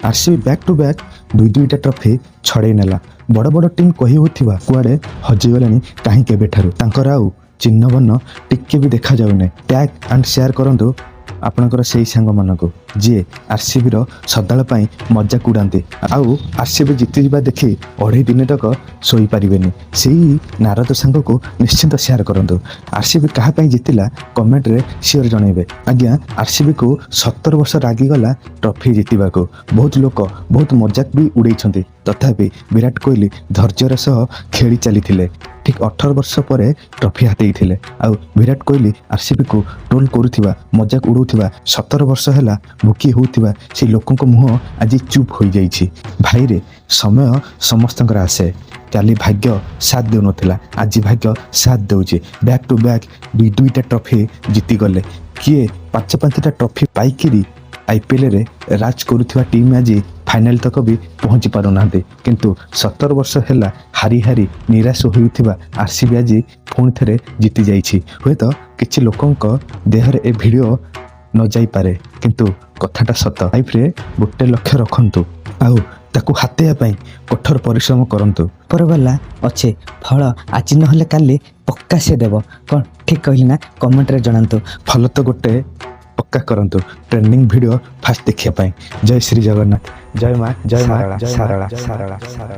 RCB back to back ଦୁଇ ଦୁଇଟା trophy ଛଡ଼େଇ ନେଲା। ବଡ଼ ବଡ଼ ଟିମ୍ କହି ହେଉଥିବା କୁଆଡ଼େ ହଜିଗଲେଣି କାହିଁ କେବେଠାରୁ। ତାଙ୍କର ଆଉ ଚିହ୍ନବର୍ଣ୍ଣ ଟିକେ ବି ଦେଖାଯାଉନି। ଟ୍ୟାଗ୍ ଆଣ୍ଡ ସେୟାର କରନ୍ତୁ ଆପଣଙ୍କର ସେଇ ସାଙ୍ଗମାନଙ୍କୁ, ଯିଏ ଆରସିବିର ସଦାଳ ପାଇଁ ମଜାକ ଉଡ଼ାନ୍ତି ଆଉ ଆରସିବି ଜିତିଯିବା ଦେଖି ଅଢ଼େଇ ଦିନ ତକ ଶୋଇପାରିବେନି, ସେଇ ନାରଦ ସାଙ୍ଗକୁ ନିଶ୍ଚିନ୍ତ ସେୟାର କରନ୍ତୁ। ଆରସିବି କାହା ପାଇଁ ଜିତିଲା, କମେଣ୍ଟରେ ସିଓର ଜଣାଇବେ ଆଜ୍ଞା। ଆରସିବିକୁ 17 ବର୍ଷ ଲାଗିଗଲା ଟ୍ରଫି ଜିତିବାକୁ। ବହୁତ ଲୋକ ବହୁତ ମଜାକ ବି ଉଡ଼େଇଛନ୍ତି। ତଥାପି ବିରାଟ କୋହଲି ଧୈର୍ଯ୍ୟର ସହ ଖେଳି ଚାଲିଥିଲେ। ଠିକ୍ 18 ବର୍ଷ ପରେ ଟ୍ରଫି ହାତେଇଥିଲେ। ଆଉ ବିରାଟ କୋହଲି ଆରସିବିକୁ ଟ୍ରୋଲ୍ କରୁଥିବା, ମଜାକ ଉଡ଼ଉଥିବା, 17 ବର୍ଷ ହେଲା ଭୁକି ହେଉଥିବା ସେଇ ଲୋକଙ୍କ ମୁହଁ ଆଜି ଚୁପ୍ ହୋଇଯାଇଛି। ଭାଇରେ, ସମୟ ସମସ୍ତଙ୍କର ଆସେ। କାଲି ଭାଗ୍ୟ ସାଥ ଦେଉନଥିଲା, ଆଜି ଭାଗ୍ୟ ସାଥ ଦେଉଛି। ବ୍ୟାକ୍ ଟୁ ବ୍ୟାକ୍ ଦୁଇ ଦୁଇଟା ଟ୍ରଫି ଜିତିଗଲେ। କିଏ ପାଞ୍ଚ ପାଞ୍ଚଟା ଟ୍ରଫି ପାଇକିରି ଆଇପିଏଲ୍ରେ ରାଜ କରୁଥିବା ଟିମ୍ ଆଜି ଫାଇନାଲ୍ ତକ ବି ପହଞ୍ଚି ପାରୁନାହାନ୍ତି। କିନ୍ତୁ 17 ବର୍ଷ ହେଲା ହାରି ହାରି ନିରାଶ ହେଉଥିବା ଆରସିବି ଆଜି ପୁଣି ଥରେ ଜିତି ଯାଇଛି। ହୁଏତ କିଛି ଲୋକଙ୍କ ଦେହରେ ଏ ଭିଡ଼ିଓ ନ ଯାଇପାରେ, କିନ୍ତୁ କଥାଟା ସତ। ଲାଇଫରେ ଗୋଟେ ଲକ୍ଷ୍ୟ ରଖନ୍ତୁ ଆଉ ତାକୁ ହାତେଇବା ପାଇଁ କଠୋର ପରିଶ୍ରମ କରନ୍ତୁ। ଉପରବାଲା ଅଛେ, ଫଳ ଆଜି ନହେଲେ କାଲି ପକ୍କା ସେ ଦେବ। କ'ଣ ଠିକ୍ କହିଲି ନା? କମେଣ୍ଟରେ ଜଣାନ୍ତୁ। ଫଲୋ ତ ଗୋଟେ ପକ୍କା କରନ୍ତୁ ଟ୍ରେଣ୍ଡିଂ ଭିଡ଼ିଓ ଫାଷ୍ଟ ଦେଖିବା ପାଇଁ। ଜୟ ଶ୍ରୀ ଜଗନ୍ନାଥ, ଜୟ ମା, ଜୟ ମା, ଜୟ ସାରଳା, ସାରଳା, ସାରଳା।